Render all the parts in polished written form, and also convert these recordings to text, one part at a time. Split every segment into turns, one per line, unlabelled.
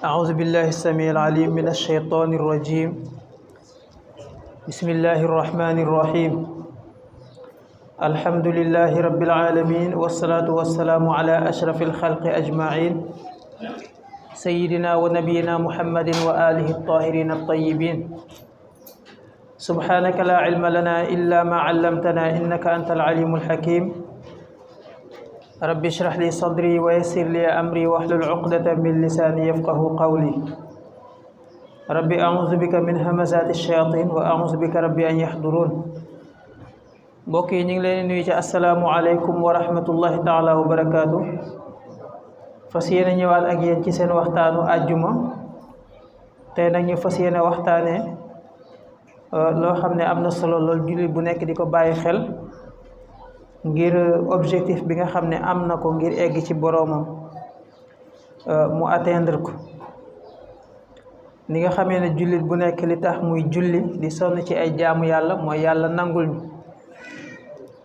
أعوذ بالله السميع العليم من الشيطان الرجيم بسم الله الرحمن الرحيم الحمد لله رب العالمين والصلاة والسلام على أشرف الخلق أجمعين سيدنا ونبينا محمد وآله الطاهرين الطيبين سبحانك لا علم لنا إلا ما علمتنا إنك أنت العليم الحكيم رب اشرح لي صدري ويسر لي أمري واحلل عقدة من لساني يفقه قولي رب أعوذ بك من همزات الشياطين وأعوذ بك رب أن يحضرون mbokk yi ñu ngi leen nuyu ci assalaamu alaykum wa rahmatullahi taala wa barakaatu fas yéene ñëwaat ak yéen ci seen waxtaanu àjjuma tey nag ñu fas yéene waxtaane loo xam ne am na solo lool jullit bu nekk di ko bàyyi xel ngir objectif bi nga xam ne am na ko ngir egg ci boroomam mu atteindre ko ni nga xamee ne jullit bu nekk li tax muy julli di sonn ci ay jaamu yàlla mooy yàlla nangul ñu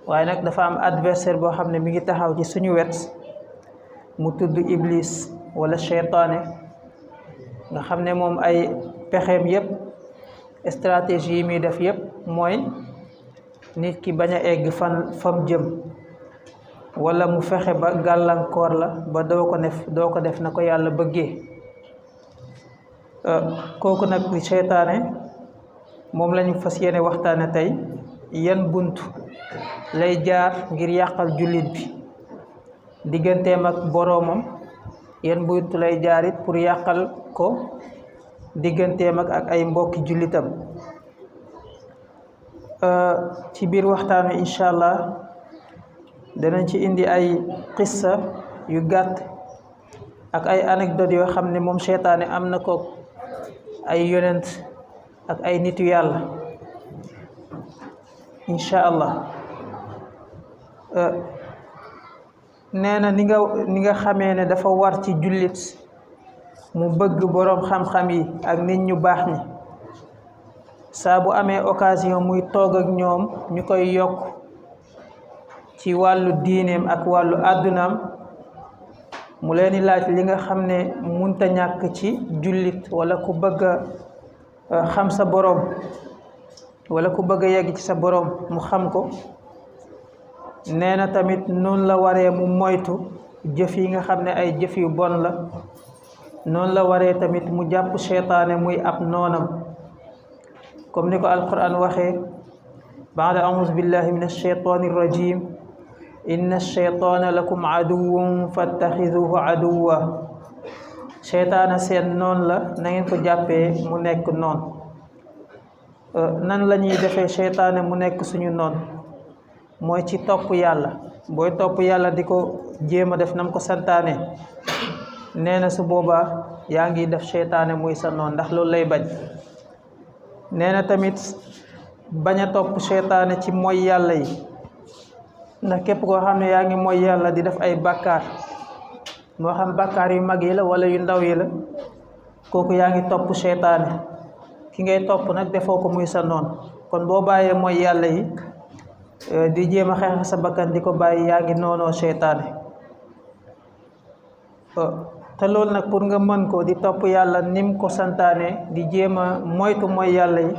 waaye nag dafa am adversaire boo xam ne mi ngi taxaw ci suñu wet mu tudd iblis wala seytaane nga xam ne moom ay pexeem yépp stratégie yi muy def yépp mooy nit ki bañ a egg fam jëm wala mu fexe ba gàllankoor la ba doo ko def na ko yàlla bëggee kooku nag di seytaane moom lañu fas yéene waxtaane tey yan bunt lay jaar ngir yàqal jullit bi digganteem ak boroomam yan bunt lay jaar it pour yàqal ko digganteem ak ay mbokki jullitam ci biir waxtaan wi incha allah danañ ci indi ay qissa yu gàtt ak ay anecdote yoo xam ne moom seytaane am na ko ay yonent ak ay nitu yàlla incha allah nee na ni nga xamee ne dafa war ci jullit mu bëgg boroom xam-xam yi ak nit ñu baax ñi saa bu amee occasion muy toog ak ñoom ñu koy yokk ci wàllu diineem ak wàllu àddunaam mu leen di laaj li nga xam ne munta ñàkk ci jullit wala ku bëgg a xam sa boroom wala ku bëgg a yegg ci sa boroom mu xam ko nee na tamit noonu la waree mu moytu jëf yi nga xam ne ay jëf yu bon la noonu la waree tamit mu jàpp seytaane muy ab noonam comme ni ko alquran waxee baada auzu billahi min alsheytani irrajim inna alsheytana lakum aduwwun fattaxiduhu aduwwa seytaane seen noon la na ngeen ko jàppee mu nekk noon nan la ñuy defee seytaane mu nekk suñu noon mooy ci topp yàlla booy topp yàlla di ko jéem a def nam ko santaane nee na su boobaa yaa ngi def seytaane muy sa noon ndax loolu lay bañ nee na tamit bañ a topp seytaane ci mooy yàlla yi ndax képp koo xam ne yaa ngi mooy yàlla di def ay bàkkaar moo xam bàkkaar yu mag yi la wala yu ndaw yi la kooku yaa ngi topp seytaane ki ngay topp nag defoo ko muy sa noon kon boo bàyyee mooy yàlla yi di jéem a xeex sa bakkan di ko bàyyi yaa ngi noonoo seytaane te loolu nag pour nga mën ko di topp yàlla nim ko santaane di jéem a moytu mooy yàlla yi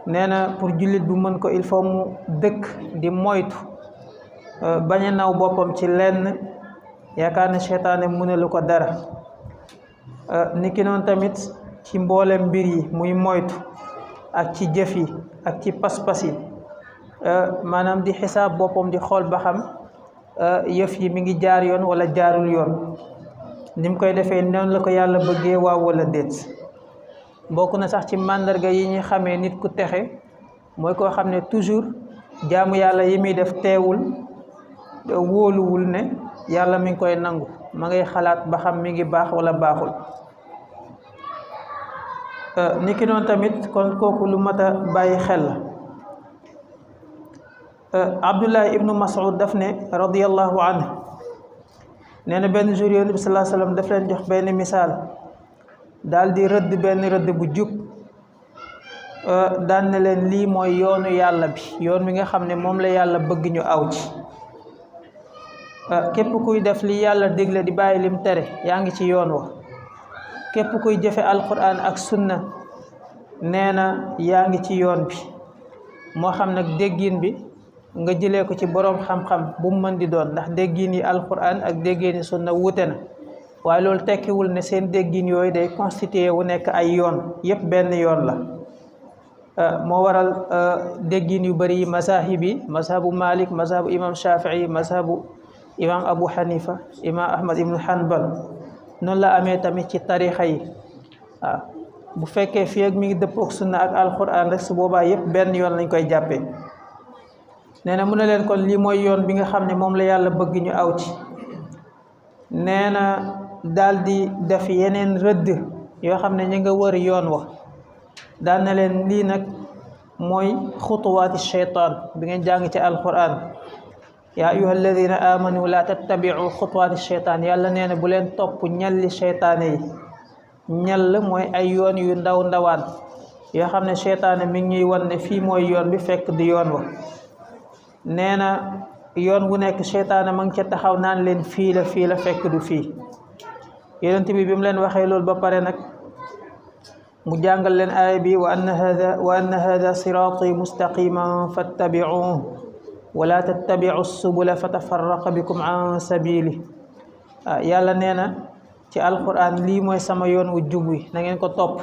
nee na pour jullit bu mën ko il faut mu dëkk di moytu bañ a naw boppam ci lenn yaakaar ne seytaane mënalu ko dara niki noonu tamit ci mboolem mbir yi muy moytu ak ci jëf yi ak ci pas-pas yi maanaam di xisaab boppam di xool ba xam yëf yi mi ngi jaar yoon wala jaarul yoon ni mu koy defee noonu la ko yàlla bëggee waaw wala déet bokk na sax ci màndarga yi ñuy xamee nit ku texe mooy koo xam ne toujours jaamu yàlla yi muy def teewul wóoluwul ne yàlla mi ngi koy nangu ma ngay xalaat ba xam mi ngi baax wala baaxul niki noonu tamit kon kooku lu mat a bàyyi xel la Abdullah ibnu Mas'ud daf ne radiyallahu anhu nee na benn jour Yonent bi sallallahu alayhi wasallam daf leen jox benn misaal daal di rëdd benn rëdd bu jub daan ne leen lii mooy yoonu yàlla bi yoon wi nga xam ne moom la yàlla bëgg ñu aw ci képp kuy def li yàlla digle di bàyyi lim tere yaa ngi ci yoon wa képp kuy jëfe alquran ak sunna nee na yaa ngi ci yoon bi moo xam nag déggin bi nga jëlee ko ci boroom xam-xam bu mu mën di doon ndax déggin yi alquran ak déggin yi sunna wuute na waaye loolu tekkiwul ne seen déggin yooyu day constitué wu nekk ay yoon yépp benn yoon la moo waral déggin yu bari yi mazahib yi mazhabu Malik mazhabu imam Shafii mazhabu imam Abu Hanifa imam Ahmad ibn Hanbal noonu la amee tamit ci tarixa yi waaw bu fekkee fii ak mi ngi dëppook sunna ak alquran rek su boobaa yépp benn yoon lañ koy jàppee nee na mu ne leen kon lii mooy yoon bi nga xam ne moom la yàlla bëgg ñu aw ci nee na daal di def yeneen rëdd yoo xam ne ñu nga wër yoon wa daal na leen lii nag mooy xutuwaati sheytaan bi ngeen jàng ci alquran yaa ayuha alladina amanu la tattabiu xutuwaati sheytaan yàlla nee na bu leen topp ñalli sheytaane yi ñall mooy ay yoon yu ndaw ndawaan yoo xam ne sheytaane mi ngi ñuy wan ne fii mooy yoon bi fekk di yoon wa nee na yoon wu nekk sheytaane ma ngi ca taxaw naan leen fii la fekk du fii yonent bi bi mu leen waxee loolu ba pare nag mu jàngal leen aaya bi wa anna hada siraati mustaqiman fattabi'uhu wala tattabi'u subula fatafarraqa bikum an sabili yàlla nee na ci alquran lii mooy sama yoon wu jub wi na ngeen ko topp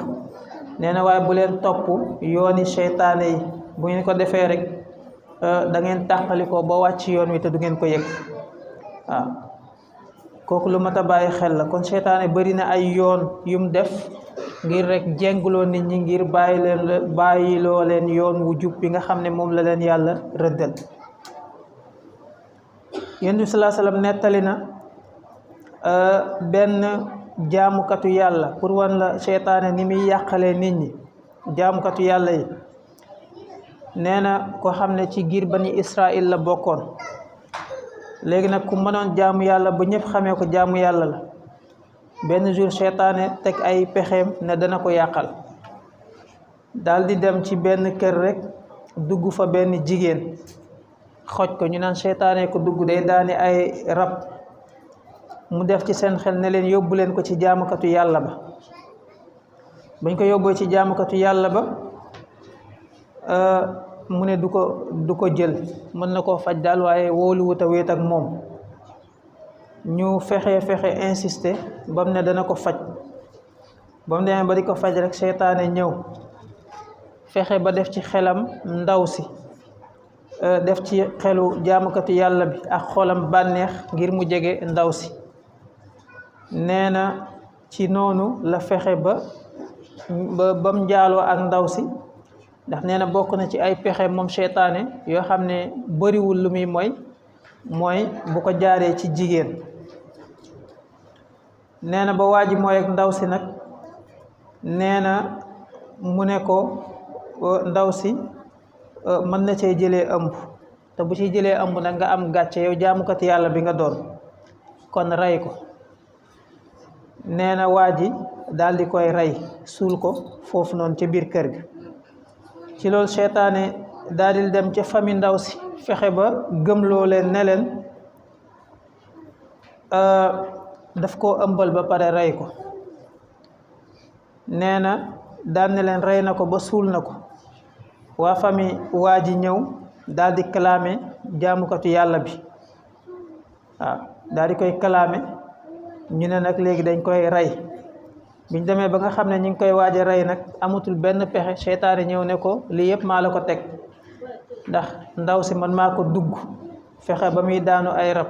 nee na waaye bu leen topp yooni sheytaane yi bu ngeen ko defee rek da ngeen tàqalikoo ba wàcc yoon wi te du ngeen ko yëg waaw kooku lu mat a bàyyi xel la kon seytaane bari na ay yoon yum def ngir rek jénguloo nit ñi ngir bàyyiloo leen yoon wu jub bi nga xam ne moom la leen yàlla rëddal yonent bi sallallahu alayhi wasallam nettali na benn jaamukatu yàlla pour wan la seytaane ni muy yàqalee nit ñi jaamukatu yàlla yi nee na ko xam ne ci giir bani Israël la bokkoon léegi nag ku mënoon jaamu yàlla ba ñëpp xamee ko jaamu yàlla la benn jour seytaane teg ay pexeem ne dana ko yàqal daal di dem ci benn kër rek dugg fa benn jigéen xoj ko ñu naan seytaane ko dugg day daani ay rab mu def ci seen xel ne leen yóbbu leen ko ci jaamukatu yàlla ba bañ ko yóbboo ci jaamukatu yàlla ba mu ne du ko jël mën na koo faj daal waaye wóoluwut a wéet ak moom ñu fexe insister ba mu ne dana ko faj ba mu demee ba di ko faj rek seytaane ñëw fexe ba def ci xelam ndaw si def ci xelu jaamukatu yàlla bi ak xolam bànneex ngir mu jege ndaw si nee na ci noonu la fexe ba mu njaaloo ak ndaw si ndax nee na bokk na ci ay pexe moom seytaane yoo xam ne bariwul lu muy mooy bu ko jaaree ci jigéen nee na ba waa ji mooy ak ndaw si nag nee na mu ne ko ndaw si mën na cee jëlee ëmb te bu ciy jëlee ëmb nag nga am gàcce yow jaamukat yàlla bi nga doon kon rey ko nee na waa ji daal di koy rey suul ko foofu noonu ca biir kër gi ci loolu seytaane daal di dem ca famille ndaw si fexe ba gëmloo leen ne leen daf koo ëmbal ba pare rey ko nee na daal ne leen rey na ko ba suul na ko waa famille waa ji ñëw daal di clamé jaamukatu yàlla bi waaw daal di koy clamé ñu ne nag léegi dañ koy rey biñ demee ba nga xam ne ñu ngi koy waaj a rey nag amatul benn pexe seytaane ñëw ne ko lii yëpp maa la ko teg ndax ndaw si man maa ko dugg fexe ba muy daanu ay rab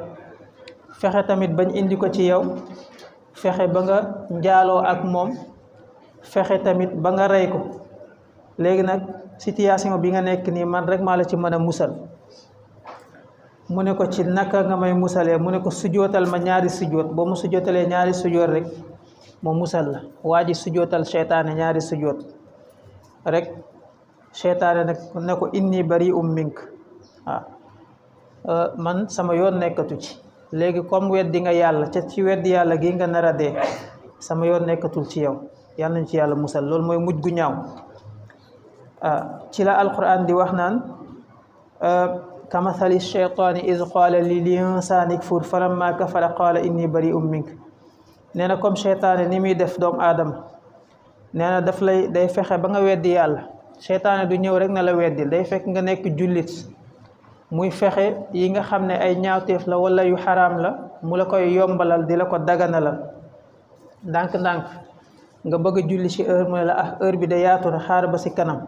fexe tamit bañ indi ko ci yow fexe ba nga njaaloo ak moom fexe tamit ba nga rey ko léegi nag situation bi nga nekk nii man rek maa la ci mën a musal mu ne ko ci naka nga may musalee mu ne ko sujootal ma ñaari sujoot boo mu sujootalee ñaari sujoot rek moo musal la waa ji sujootal seytaane ñaari sujoot rek seytaane nag ne ko inni bari'un mink waaw man sama yoon nekkatu ci léegi comme weddi nga yàlla ca ci weddi yàlla gi nga nar a dee sama yoon nekkatul ci yow yàlla nañ ci yàlla musal loolu mooy mujj gu ñaaw ci la alquran di wax naan kamathali shaytaani iz qaala lil insaani kfur falamma kafara qaala inni bari'un mink nee na comme seytaane ni muy def doomu aadama nee na daf lay day fexe ba nga weddi yàlla. seytaane du ñëw rek na la weddil, day fekk nga nekk jullit muy fexe yi nga xam ne ay ñaawteef la wala yu xaraam la mu la koy yombalal di la ko daganalal ndànk-ndànk nga bëgg a julli ci heure mu ne la heure bi de yaatu na xaar ba ci kanam.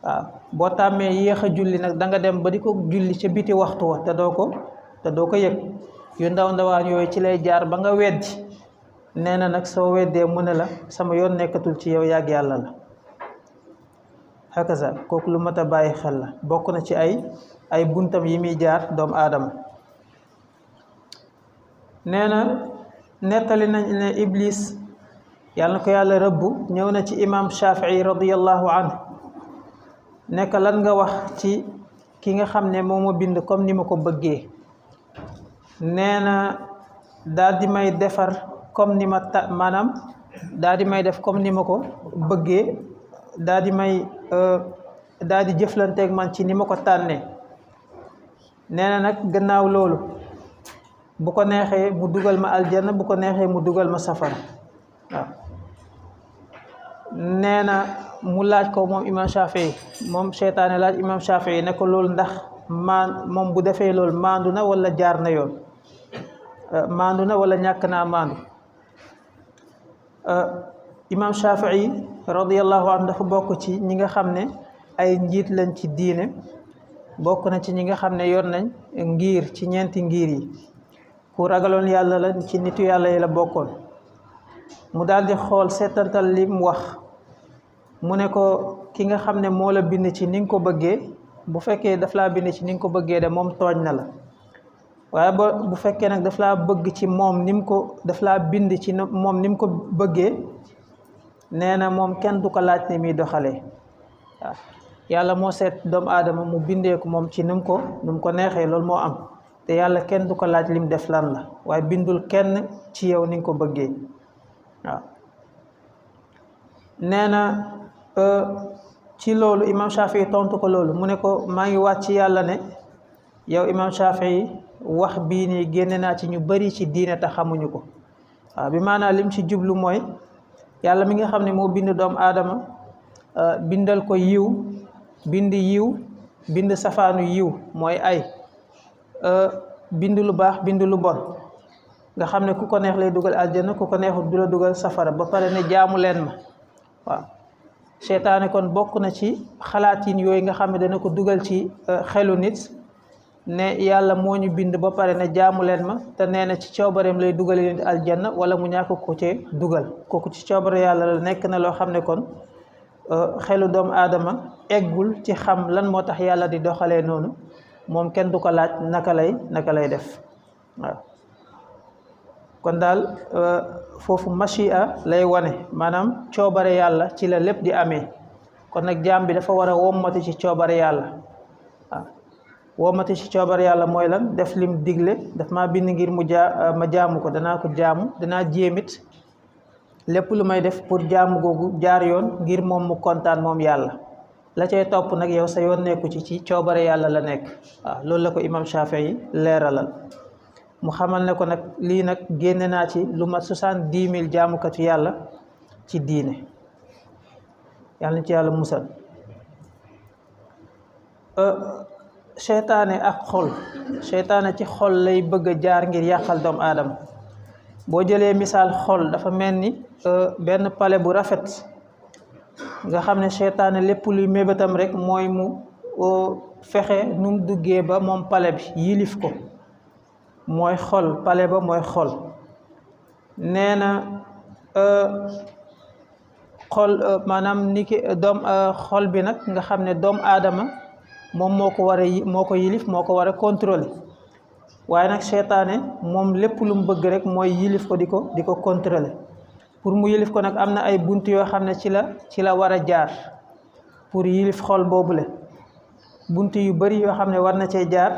waaw boo tàmmee yéex a julli nag da nga dem ba di ko julli ca biti waxtu wa te doo ko yëg. yu ndaw ndawaan yooyu ci lay jaar ba nga weddi. nee na nag soo weddee mu ne la sama yoon nekkatul ci yow yàgg yàlla la. hakaza kooku lu mat a bàyyi xel la, bokk na ci ay buntam yi muy jaar doomu aadama. nee na nettali nañ ne Iblis yàlla na ko yàlla rëbbu ñëw na ci imam Shafii radiyallahu anhu nekk lan nga wax ci ki nga xam ne moo ma bind comme ni ma ko bëggee. nee na daal di may defar comme ni ma maanaam daal di may def comme ni ma ko bëggee, daal di jëflanteeg man ci ni ma ko tànnee. nee na nag gannaaw loolu bu ko neexee mu dugal ma aljanna, bu ko neexee mu dugal ma safara. waaw nee na mu laaj ko moom imam Shafii, moom seytaane laaj imam Shafii ne ko loolu ndax moom bu defee loolu maandu na wala jaar na yoon, maandu na wala ñàkk naa maandu. imam Shafii radiyallahu anhu dafa bokk ci ñi nga xam ne ay njiit lañ ci diine, bokk na ci ñi nga xam ne yor nañ ngir ci ñeenti ngir yi. ku ragaloon yàlla la, ci nitu yàlla yi la bokkoon. mu daal di xool seetantal li mu wax, mu ne ko ki nga xam ne moo la bind ci ni nga ko bëggee, bu fekkee daf laa bind ci ni nga ko bëggee de moom tooñ na la. waaye bu fekkee nag daf laa bëgg ci moom ni mu ko daf laa bind ci moom ni mu ko bëggee, nee na moom kenn du ko laaj ne muy doxalee. waaw yàlla moo seet doomu aadama mu bindee ko moom ci nu mu ko neexee, loolu moo am. te yàlla kenn du ko laaj lim def lan la, waaye bindul kenn ci yow ni nga ko bëggee. waaw nee na ci loolu imam Shafii tontu ko loolu, mu ne ko maa ngi wàcc ci yàlla ne yow imam Shafii wax bii nii génne naa ci ñu bari ci diine te xamuñu ko. waaw bi maanaam lim ci jublu mooy yàlla mi nga xam ne moo bind doomu aadama bindal ko yiw, bind safaanu yiw mooy ay bind lu baax, bind lu bon, nga xam ne ku ko neex lay dugal aljanna, ku ko neexul du la dugal safara, ba pare ne jaamu leen ma. waaw seytaane kon bokk na ci xalaatin yooyu nga xam ne dana ko dugal ci xelu nit ne yàlla moo ñu bind ba pare ne jaamu leen ma, te nee na ci coobareem lay dugal nit aljanna wala mu ñàkk ko ci dugal. kooku ci coobare yàlla la nekk na loo xam ne kon xelu doomu aadama eggul ci xam lan moo tax yàlla di doxalee noonu, moom kenn du ko laaj naka lay def. waaw kon daal foofu machia lay wane, maanaam coobare yàlla ci la lépp di amee. kon nag jaam bi dafa war a wommati ci coobare yàlla. waaw wommati ci coobare yàlla mooy lan? def lim digle, daf maa bind ngir ma jaamu ko, danaa ko jaamu, danaa jéemit lépp lu may def pour jaamu googu jaar yoon ngir moom mu kontaan moom yàlla. la cay topp nag yow sa yoon nekku ci coobare yàlla la nekk. waaw loolu la ko imam Shafii leeralal. mu xamal ne ko nag lii nag génne naa ci lu mat 70,000 jaamukatu yàlla ci diine. yàlla na ci yàlla musal. seytaane ak xol, seytaane ci xol lay bëgg a jaar ngir yàqal doomu aadama. boo jëlee misaal xol dafa mel ni benn pale bu rafet nga xam ne seytaane lépp luy mébétam rek mooy mu fexe nu mu duggee ba moom pale bi yilif ko. mooy xol, pale ba mooy xol. nee na xol maanaam ni ki xol bi nag nga xam ne doomu aadama moom moo ko yilif, moo ko war a contrôler. waaye nag seytaane moom lépp lu mu bëgg rek mooy yilif ko di ko contrôler. pour mu yilif ko nag am na ay bunt yoo xam ne ci la war a jaar pour yilif xol boobule. bunt yu bari yoo xam ne war na cee jaar,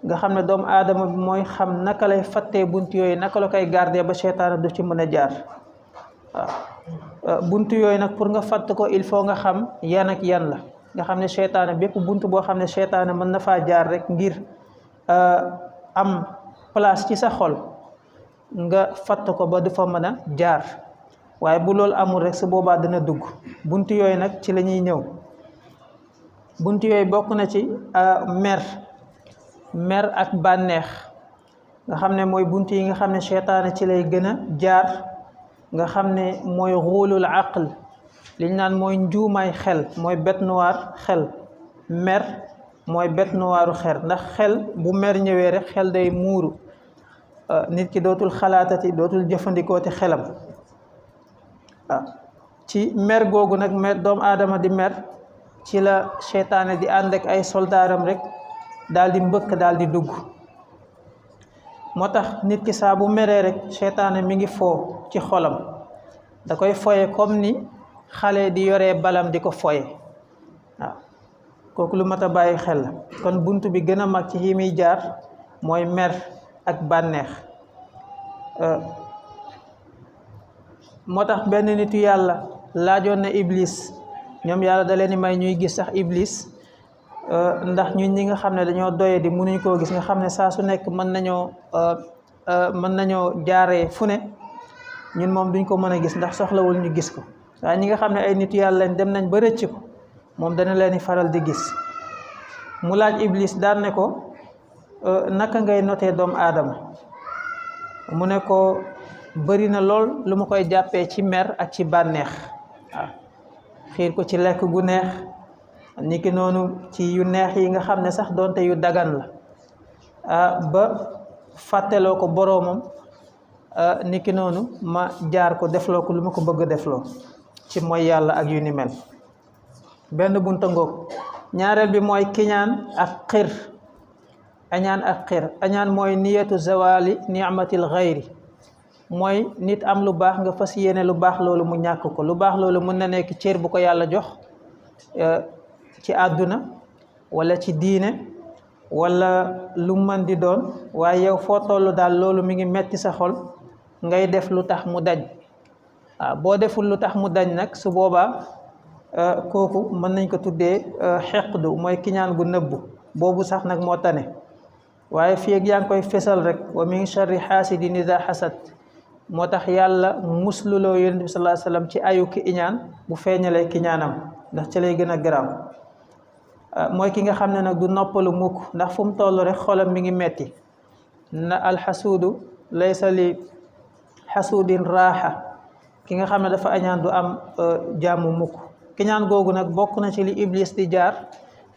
nga xam ne doomu aadama bi mooy xam naka lay fattee bunt yooyu, naka la koy garder ba seytaane du ci mën a jaar. waaw bunt yooyu nag pour nga fatt ko il faut nga xam yan ak yan la. nga xam ne seytaane bépp bunt boo xam ne seytaane mën na faa jaar rek ngir am place ci sa xol, nga fatt ko ba du fa mën a jaar waaye bu loolu amul rek su boobaa dana dugg. bunt yooyu nag ci la ñuy ñëw. bunt yooyu bokk na ci mer ak bànneex nga xam ne mooy bunt yi nga xam ne seytaane ci lay gën a jaar nga xam ne mooy xuulul aql liñ naan mooy njuumaay xel mooy bête noire xel. mer mooy bête noire xel ndax xel bu mer ñëwee rek xel day muuru nit ki dootul xalaatati dootul jëfandikooti xelam ci mer googu nag mer doomu aadama di mer ci la seytaane di ànd ak ay soldaaram rek daal di mbëkk daal di dugg. moo tax nit ki saa bu meree rek seytaane mi ngi foo ci xolam da koy foye comme ni xale di yoree balam di ko foye waaw kooku lu mat a bàyyi xel la. kon bunt bi gën a mag ci yi muy jaar mooy mer ak bànneex. moo tax benn nitu yàlla laajoon na iblis, ñoom yàlla da leen di may ñuy gis sax iblis ndax ñun ñi nga xam ne dañoo doye di mënuñ koo gis nga xam ne saa su nekk mën nañoo jaaree fu ne ñun moom duñ ko mën a gis ndax soxlawul ñu gis ko waaye ñi nga xam ne ay nitu yàlla lañ dem nañ ba rëcc ko moom dana leen di faral di gis. mu laaj iblis daan ne ko naka ngay notee doomu aadama mu ne ko bëri na lool lu ma koy jàppee ci mer ak ci bànneex waaw xiir ko ci lekk gu neex niki noonu ci yu neex yi nga xam ne sax doonte yu dagan la ba fàtteloo ko boroomam niki noonu ma jaar ko defloo ko lu ma ko bëgg a defloo ci mooy yàlla ak yu ni mel. benn bunta ngoog. ñaareel bi mooy kiñaan ak xir. añaan ak xir. añaan mooy niyatu zawali ni'matil xayri mooy nit am lu baax nga fas yéene lu baax loolu mu ñàkk ko. lu baax loolu mën na nekk cër bu ko yàlla jox ci àdduna wala ci diine wala lu mën di doon waaye yow foo toll daal loolu mi ngi metti sa xol ngay def lu tax mu dañ. waaw boo deful lu tax mu dañ nag su boobaa kooku mën nañ ko tuddee xeqdu mooy kiñaan gu nëbbu boobu sax nag moo tane waaye fii ak yaa ngi koy fesal rek wa min charri xaasidin idaa xasad moo tax yàlla musluloo yonent bi sallallahu alayhi wasallam ci ayu ki iñaan bu feeñalee kiñaanam ndax ci lay gën a garaaw. mooy ki nga xam ne nag du noppalu mukk ndax fu mu toll rek xolam mi ngi metti na alxasuudu laysa li xasuudin raaxa ki nga xam ne dafa añaan du am jàmm mukk. kiñaan googu nag bokk na ci li iblis di jaar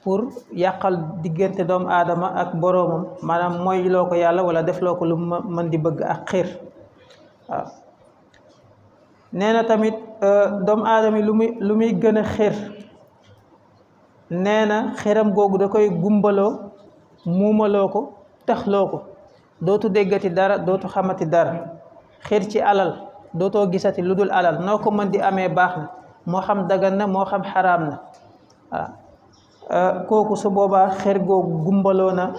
pour yàqal diggante doomu aadama ak boroomam maanaam mooy loo ko yàlla wala def loo ko lu mën di bëgg ak xiir. waaw nee na tamit doomu aadama yi lu muy gën a xiir nee na xiram googu da koy gumbaloo muumaloo ko taxloo ko dootu déggati dara dootu xamati dara. xiir ci alal dootoo gisati lu dul alal noo ko mën di amee baax na moo xam dagan na moo xam xaraam na waaw kooku su boobaa xiir googu gumbaloo na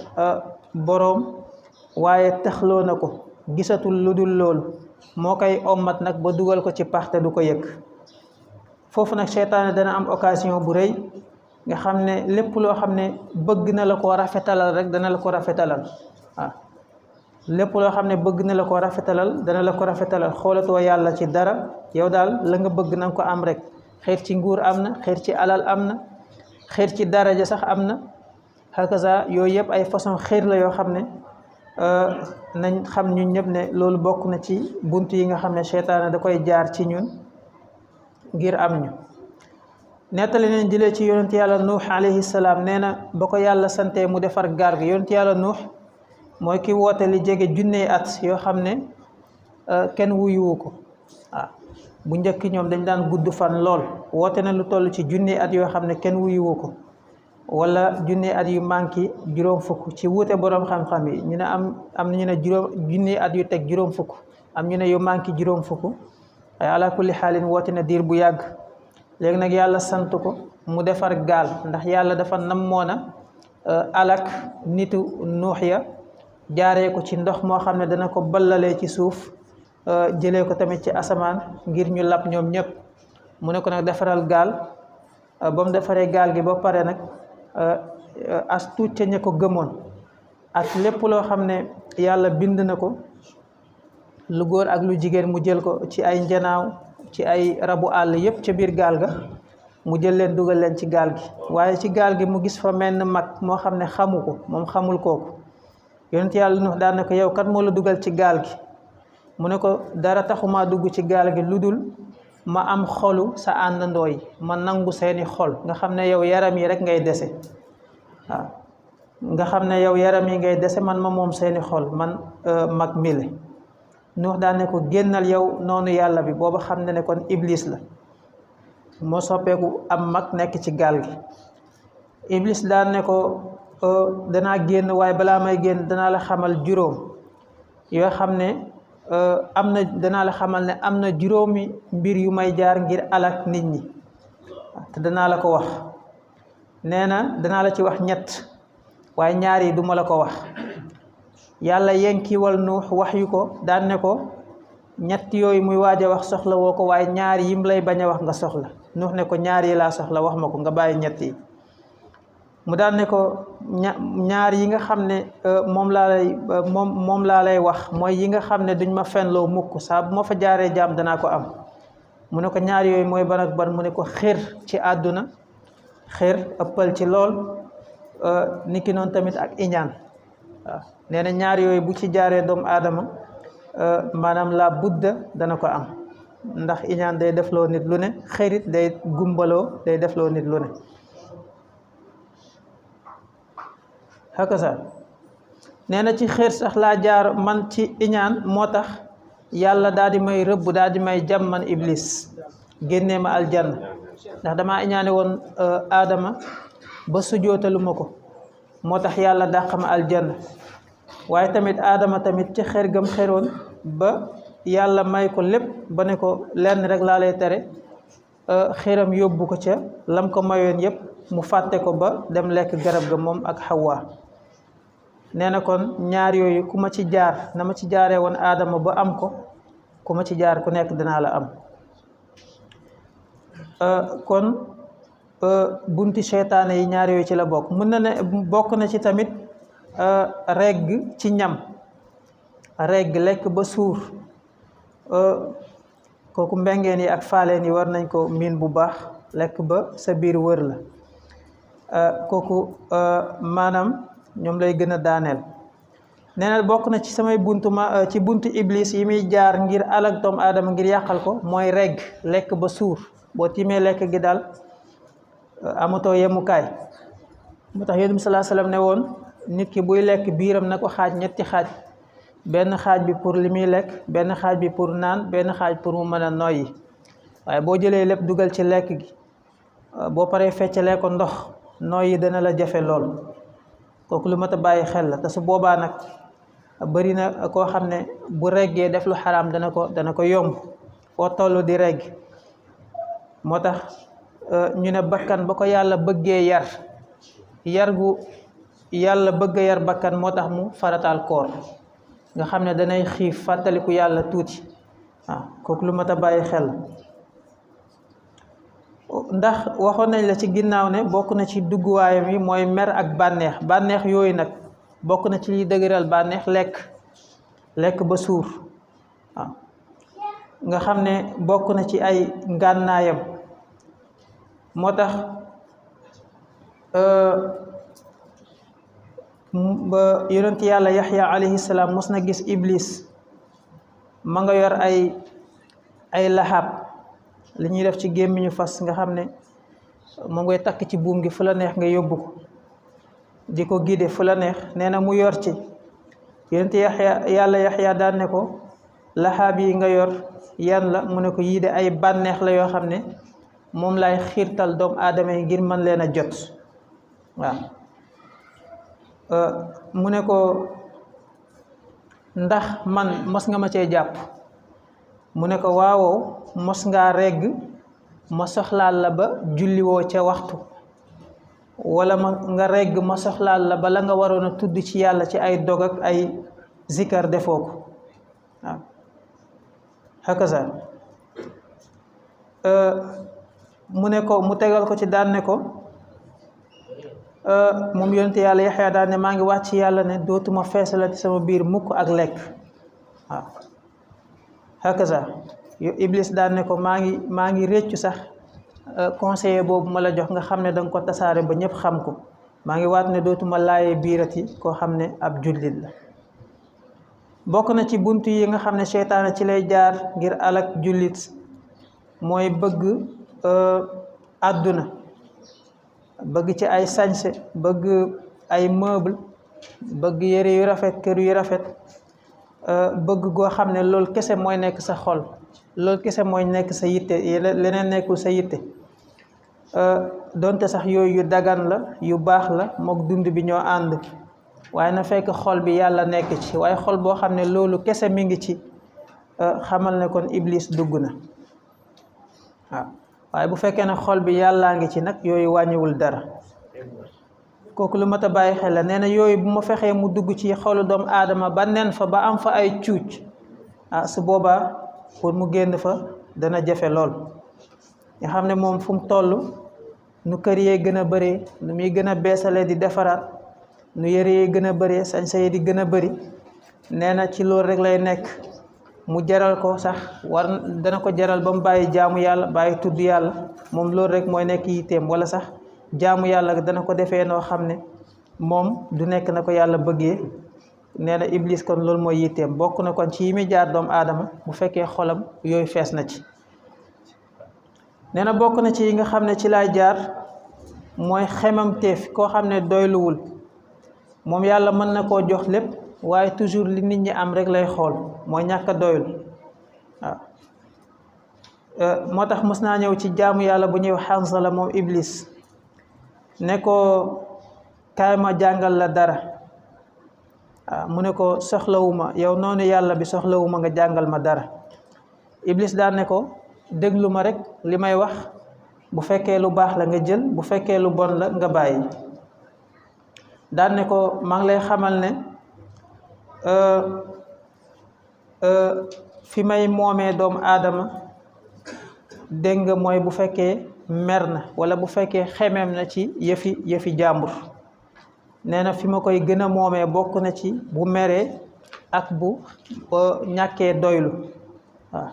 boroom waaye taxloo na ko gisatul lu dul loolu moo koy ommat nag ba dugal ko ci pax te du ko yëg. foofu nag seytaane dana am occasion bu rëy nga xam ne lépp loo xam ne bëgg na la ko rafetalal rek dana la ko rafetalal. waaw lépp loo xam ne bëgg na la ko rafetalal dana la ko rafetalal xoolatoo yàlla ci dara yow daal la nga bëgg na nga ko am rek. xeer ci nguur am na xeer ci alal am na xeer ci daraja sax am na hakaza yooyu yëpp ay façon xeer la yoo xam ne nañ xam ñun ñëpp ne loolu bokk na ci bunt yi nga xam ne seytaane da koy jaar ci ñun ngir am ñu. nettali nañ jëlee ci yonent yàlla nuux alayhi salaam nee na ba ko yàlla sante mu defar gaar gi yonent yàlla nuux mooy ki woote li jege junney at yoo xam ne kenn wuyuwu ko. waaw bu njëkk ñoom dañ daan gudd fan lool woote na lu toll ci junney at yoo xam ne kenn wuyuwu ko wala junney at yu manqué juróom fukk ci wuute boroom xam-xam yi ñu ne am na ñu ne junney at yu teg juróom fukk am ñu ne yu manqué juróom fukk waaye ala kulli xaalin woote na diir bu yàgg. léegi nag yàlla sant ko mu defar gaal ndax yàlla dafa nammoona alak nitu nuux ya jaaree ko ci ndox moo xam ne dana ko ballalee ci suuf jëlee ko tamit ci asamaan ngir ñu lab ñoom ñëpp. mu ne ko nag defaral gaal ba mu defaree gaal gi ba pare nag as tuut ca ña ko gëmoon ak lépp loo xam ne yàlla bind na ko lu góor ak lu jigéen mu jël ko ci ay njanaaw ci ay rabu àll yépp ca biir gaal ga mu jël leen dugal leen ci gaal gi waaye ci gaal gi mu gis fa menn mag moo xam ne xamu ko moom xamul kooku yonent yàlla Nuux daan ne ko yow kat moo la dugal ci gaal gi mu ne ko dara taxumaa dugg ci gaal gi lu dul ma am xolu sa àndandoo yi ma nangu seeni xol nga xam ne yow yaram yi rek ngay dese waaw nga xam ne yow yaram yi ngay dese man ma moom seeni xol man mag mile Nuux daan ne ko génnal yow noonu yàlla bi booba xam ne ne kon iblis la moo soppeeku am mag nekk ci gaal gi iblis daan ne ko danaa génn waaye balaa may génn danaa la xamal juróom yoo xam ne danaa la xamal ne am na juróomi mbir yu may jaar ngir alak nit ñi te danaa la ko wax nee na danaa la ci wax ñett waaye ñaar yi duma la ko wax yàlla yenkiwal Nuux wax yu ko daan ne ko ñett yooyu muy waaj a wax soxla woo ko waaye ñaar yim lay bañ a wax nga soxla Nuux ne ko ñaar yi laa soxla wax ma ko nga bàyyi ñett yi mu daan ne ko ñaar yi nga xam ne moom laa lay wax mooy yi nga xam ne duñ ma fenloo mukk saa bu ma fa jaaree jaam danaa ko am mu ne ko ñaar yooyu mooy ban ak ban mu ne ko xër ci àdduna xër ëppal ci lool niki noonu tamit ak iñaan waaw nee na ñaar yooyu bu ci jaaree doomu aadama maanaam la budda dana ko am ndax iñaan day defloo nit lu ne xërit day gumbaloo day defloo nit lu ne hakaza nee na ci xër sax laa jaar man ci iñaan moo tax yàlla daal di may rëbb daal di may jam man iblis génnee ma aljanna ndax damaa iñaane woon aadama ba sujootalu ma ko moo tax yàlla dàq ma aljanna waaye tamit aadama tamit ci xër gam xeroon ba yàlla may ko lépp ba ne ko lenn rek laa lay tere xëram yóbbu ko ca lam ko mayoon yépp mu fàtte ko ba dem lekk garab ga moom ak Hawa nee na kon ñaar yooyu ku ma ci jaar na ma ci jaaree woon aadama ba am ko ku ma ci jaar ku nekk dinaa la am kon bunti seytaane yi ñaar yooyu ci la bokk mën na ne bokk na ci tamit regg ci ñam regg lekk ba suur kooku mbengeen yi ak faaleen yi war nañ ko miin bu baax lekk ba sa biir wër la kooku maanaam ñoom lay gën a daaneel nee na bokk na ci samay ci buntu iblis yi muy jaar ngir alak doomu aadama ngir yàqal ko mooy regg lekk ba suur boo tiimee lekk gi daal amatoo yemukaay moo tax yonent bi sallallahu alayhi wasallam ne woon nit ki buy lekk biiram na ko xaaj ñetti xaaj benn xaaj bi pour li muy lekk benn xaaj bi pour naan benn xaaj pour mu mën a noyyi waaye boo jëlee lépp dugal ci lekk gi boo paree feccalee ko ndox noyyi dana la jafe lool kooku lu mat a bàyyi xel la te su boobaa nag bëri na koo xam ne bu reggee def lu xaraam dana ko yomb foo toll di regg moo tax ñu ne bakkan ba ko yàlla bëggee yar gu yàlla bëgg a yar bakkan moo tax mu farataal koor nga xam ne danay xiif fàttaliku yàlla tuuti waaw kooku lu mat a bàyyi xel ndax waxoon nañ la ci ginnaaw ne bokk na ci dugguwaayam yi mooy mer ak bànneex yooyu nag bokk na ci liy dëgëral bànneex lekk ba suur waaw nga xam ne bokk na ci ay ngànnaayam moo tax ba yonent yàlla Yaxya alayhi salaam mos na gis iblis ma nga yor ay laxaab li ñuy def ci gémmiñu fas nga xam ne moom ngay takk ci buum gi fu la neex nga yóbbu ko di ko gide fu la neex nee na mu yor ci yonent yàlla Yaxya daan ne ko laxaab yi nga yor yan la mu ne ko yii de ay bànneex la yoo xam ne moom lay xiirtal doomu aadama yi ngir mën leen a jot waaw mu ne ko ndax man mos nga ma cee jàpp mu ne ko waawoo mos ngaa regg ma soxlaal la ba julliwoo ca waxtu wala nga regg ma soxlaal la ba la nga waroon a tudd ci yàlla ci ay dog ak ay zikar defoo ko waaw hakaza mu ne ko mu tegal ko ci daan ne ko moom yonent yàlla Yaxya daan ne maa ngi wàcc yàlla ne dootuma feesalati sama biir mukk ak lekk waaw hakaza iblis daan ne ko maa ngi réccu sax conseiller boobu ma la jox nga xam ne da nga ko tasaare ba ñëpp xam ko maa ngi waat ne dootuma laayee biirati koo xam ne ab jullit la. bokk na ci buntu yi nga xam ne seytaane ci lay jaar ngir alak jullit mooy bëgg àdduna, bëgg ci ay sañse, bëgg ay meuble, bëgg yére yu rafet, kër yu rafet, bëgg goo xam ne loolu kese mooy nekk sa xol, loolu kese mooy nekk sa yitte, leneen nekkul sa yitte. donte sax yooyu yu dagan la yu baax la mook dund bi ñoo ànd, waaye na fekk xol bi yàlla nekk ci. waaye xol boo xam ne loolu kese mi ngi ci, xamal ne kon iblis dugg na. waaw waaye bu fekkee ne xol bi yàllaa ngi ci nag yooyu wàññiwul dara. kooku lu mat a bàyyi xel la. nee na yooyu bu ma fexee mu dugg ci xolu doomu aadama ba nen fa ba am fa ay cuuc, su boobaa pour mu génn fa dana jafe lool. nga xam ne moom fu mu toll nu kër yee gën a bëree, nu muy gën a beesale di defaraat, nu yëre yee gën a bëree, sañse yi di gën a bëri, nee na ci loolu rek lay nekk. mu jaral ko sax dana ko jaral ba mu bàyyi jaamu yàlla, bàyyi tudd yàlla, moom loolu rek mooy nekk yitteem. wala sax jaamu yàlla dana ko defee noo xam ne moom du nekk na ko yàlla bëggee. nee na iblis kon loolu mooy yitteem. bokk na kon ci yi muy jaar doomu aadama bu fekkee xolam yooyu fees na ci. nee na bokk na ci yi nga xam ne ci laay jaar mooy xemamteef. koo xam ne doyluwul, moom yàlla mën na koo jox lépp, waaye toujours li nit ñi am rek lay xool, mooy ñàkk a doylu. waaw moo tax mos naa ñëw ci jaamu yàlla bu ñëw Hanzala moom iblis ne ko kaay ma jàngal la dara. mu ne ko soxlawuma, yow noonu yàlla bi soxlawuma nga jàngal ma dara. iblis daan ne ko déglu ma rek li may wax, bu fekkee lu baax la nga jël, bu fekkee lu bon la nga bàyyi. daan ne ko maa ngi lay xamal ne fi may moomee doomu aadama dégg nga mooy bu fekkee mer na wala bu fekkee xemeem na ci yëfi jàmbur. nee na fi ma koy gën a moomee bokk na ci bu meree ak bu ñàkkee doylu. waaw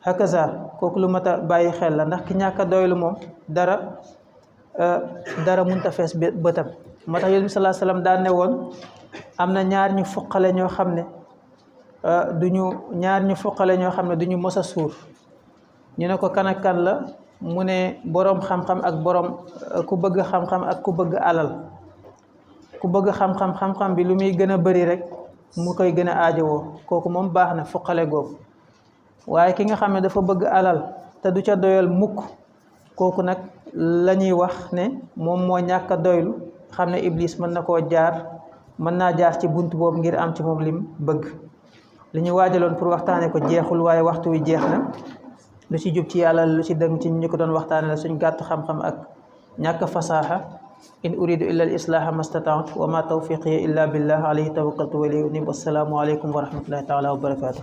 hakaza kooku lu mat a bàyyi xel la, ndax ki ñàkk a doylu moom dara mënta fees bëtam. moo tax yonent bi sallallahu alayhi wasallam daan ne woon am na ñaar ñu fuqale ñoo xam ne duñu mos a suur. ñu ne ko kan ak kan la, mu ne boroom xam-xam ak boroom ku bëgg xam-xam ak ku bëgg alal. ku bëgg xam-xam bi lu muy gën a bëri rek mu koy gën a aajowoo, kooku moom baax na fuqale googu. waaye ki nga xam ne dafa bëgg alal te du ca doyal mukk, kooku nag la ñuy wax ne moom moo ñàkk a doylu. xam ne iblis mën naa jaar ci bunt boobu ngir am ci moom lim bëgg. li ñu waajaloon pour waxtaane ko jeexul, waaye waxtu wi jeex na. lu ci jub ci yàlla, lu ci dëng ci ñu ko doon waxtaane la suñ gàtt xam-xam ak ñàkk fasaaxa. in uridu illa al islaha mastata'tu wa ma tawfiqiya illa billah alayhi tawakkaltu wa ilayhi unib. wassalaamu aleykum wa rahmatullahi taala wa barakatuh.